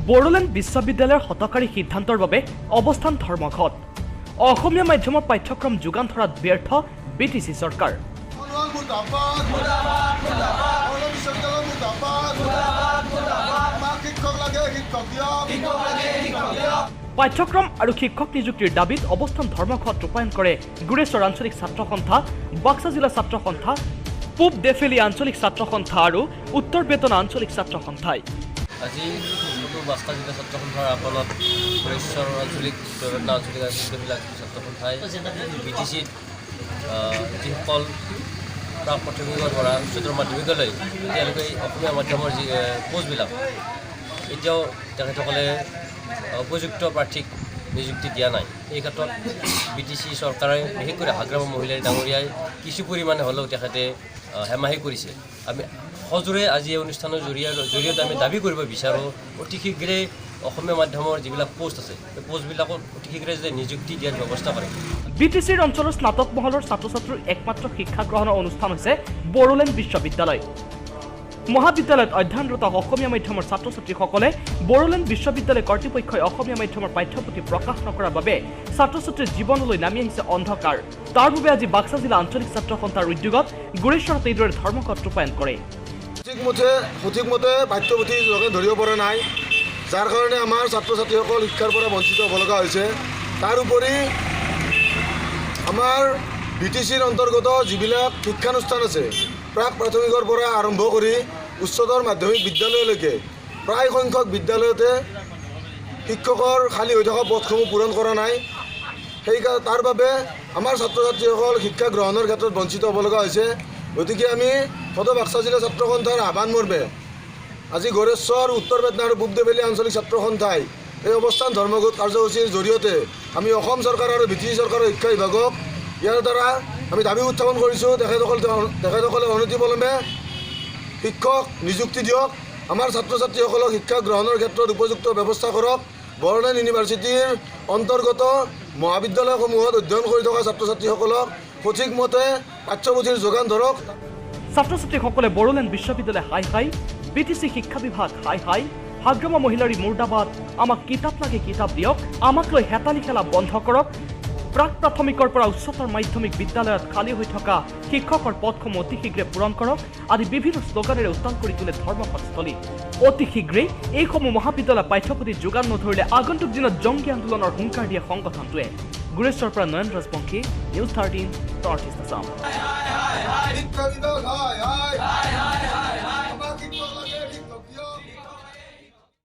বড়োলেণ্ড বিশ্ববিদ্যালয়ৰ হঠকাৰী সিদ্ধান্তৰ বাবে অৱস্থান ধৰ্মঘট। অসমীয়া মাধ্যমৰ পাঠ্যক্ৰম যোগান ধৰাত ব্যৰ্থ বিটিচি চৰকাৰ। সোণোৱাল মুৰ্দাবাদ, বড়োলেণ্ড বিশ্ববিদ্যালয় মুৰ্দাবাদ। আমাক শিক্ষক লাগে, শিক্ষক দিয়ক। পাঠ্যক্ৰম আৰু শিক্ষক নিযুক্তিৰ দাবীত অৱস্থান ধৰ্মঘট ৰূপায়ণ কৰে গোৰেশ্বৰ আঞ্চলিক ছাত্ৰ সন্থা, বাক্সা জিলা ছাত্ৰ সন্থা, পূব ডেফেলি আঞ্চলিক ছাত্ৰ সন্থা আৰু উত্তৰ বেতনা আঞ্চলিক ছাত্ৰ সন্থাই। আজি সদৌ বাক্সা জিলা ছাত্ৰ সন্থাৰ আহ্বানত গোৰেশ্বৰ আঞ্চলিক, উত্তৰ বেতনা আঞ্চলিক আৰু পূব আঞ্চলিক ছাত্ৰ সন্থাই বিটিচিত যিসকল প্ৰাক প্ৰাথমিকৰ পৰা উচ্চতৰ মাধ্যমিকলৈ এতিয়ালৈকে অসমীয়া মাধ্যমৰ যি প'ষ্টবিলাক এতিয়াও তেখেতসকলে উপযুক্ত প্ৰাৰ্থীক নিযুক্তি দিয়া নাই। এই ক্ষেত্ৰত বিটিচি চৰকাৰে, বিশেষকৈ হাগ্ৰামা মহিলাৰী ডাঙৰীয়াই কিছু পৰিমাণে হ'লেও তেখেতে হেমাহি কৰিছে। আমি সজোৰে আজি এই অনুষ্ঠানৰ জৰিয়তে আমি দাবী কৰিব বিচাৰোঁ, অতি শীঘ্ৰে অসমীয়া মাধ্যমৰ যিবিলাক প'ষ্ট আছে, সেই প'ষ্টবিলাকত অতি শীঘ্ৰে যাতে নিযুক্তি দিয়াৰ ব্যৱস্থা কৰে। বিটিচিৰ অঞ্চলৰ স্নাতক মহলৰ ছাত্ৰ ছাত্ৰীৰ একমাত্ৰ শিক্ষা গ্ৰহণৰ অনুষ্ঠান হৈছে বড়োলেণ্ড বিশ্ববিদ্যালয়। মহাবিদ্যালয়ত অধ্যয়নৰত অসমীয়া মাধ্যমৰ ছাত্ৰ ছাত্ৰীসকলে বড়োলেণ্ড বিশ্ববিদ্যালয় কৰ্তৃপক্ষই অসমীয়া মাধ্যমৰ পাঠ্যপুথি প্ৰকাশ নকৰাৰ বাবে ছাত্ৰ ছাত্ৰীৰ জীৱনলৈ নামি আহিছে অন্ধকাৰ। তাৰ বাবে আজি বাক্সা জিলা আঞ্চলিক ছাত্ৰ সন্থাৰ উদ্যোগত গোৰেশ্বৰত এইদৰে ধৰ্মঘট ৰূপায়ণ কৰে। সঠিকমতে পাঠ্যপুথি যোগান ধৰিব পৰা নাই, যাৰ কাৰণে আমাৰ ছাত্ৰ ছাত্ৰীসকল শিক্ষাৰ পৰা বঞ্চিত হ'ব লগা হৈছে। তাৰোপৰি আমাৰ বিটিচিৰ অন্তৰ্গত যিবিলাক শিক্ষানুষ্ঠান আছে, প্ৰাক প্ৰাথমিকৰ পৰা আৰম্ভ কৰি উচ্চতৰ মাধ্যমিক বিদ্যালয়লৈকে প্ৰায় সংখ্যক বিদ্যালয়তে শিক্ষকৰ খালী হৈ থকা পদসমূহ পূৰণ কৰা নাই। তাৰ বাবে আমাৰ ছাত্ৰ ছাত্ৰীসকল শিক্ষা গ্ৰহণৰ ক্ষেত্ৰত বঞ্চিত হ'ব লগা হৈছে। গতিকে আমি সদৌ বাক্সা জিলা ছাত্ৰ সন্থাৰ আহ্বান মৰ্মে আজি গোৰেশ্বৰ, উত্তৰ বেতনা আৰু পূব দেৱেলী আঞ্চলিক ছাত্ৰ সন্থাই এই অৱস্থান ধৰ্মঘট কাৰ্যসূচীৰ জৰিয়তে আমি অসম চৰকাৰ আৰু বিটিচি চৰকাৰৰ শিক্ষা বিভাগক ইয়াৰ দ্বাৰা আমি দাবী উত্থাপন কৰিছোঁ, তেখেতসকলে অনতিপলমে শিক্ষক নিযুক্তি দিয়ক, আমাৰ ছাত্ৰ ছাত্ৰীসকলক শিক্ষা গ্ৰহণৰ ক্ষেত্ৰত উপযুক্ত ব্যৱস্থা কৰক, বড়োলেণ্ড ইউনিভাৰ্চিটিৰ অন্তৰ্গত মহাবিদ্যালয়সমূহত অধ্যয়ন কৰি থকা ছাত্ৰ ছাত্ৰীসকলক সঠিকমতে পাঠ্যপুথিৰ যোগান ধৰক। ছাত্ৰ ছাত্ৰীসকলে বড়োলেণ্ড বিশ্ববিদ্যালয় হাই হাই, বিটিচি শিক্ষা বিভাগ হাই হাই, হাগ্ৰামা মহিলাৰী মুৰ্দাবাদ, আমাক কিতাপ লাগে কিতাপ দিয়ক, আমাক লৈ হেতালি খেলা বন্ধ কৰক, প্ৰাক প্ৰাথমিকৰ পৰা উচ্চতৰ মাধ্যমিক বিদ্যালয়ত খালী হৈ থকা শিক্ষকৰ পদসমূহ অতি শীঘ্ৰে পূৰণ কৰক আদি বিভিন্ন শ্লোগানেৰে উত্তাল কৰি তোলে ধৰ্মঘটস্থলী। অতি শীঘ্ৰেই এইসমূহ মহাবিদ্যালয় পাঠ্যপুথি যোগান নধৰিলে আগন্তুক দিনত জংগী আন্দোলনৰ হুংকাৰ দিয়ে সংগঠনটোৱে। গোৰেশ্বৰৰ পৰা Nayan Rajbongshi, news 13 north east Assam. শিক্ষা বিভাগ হায় হায়।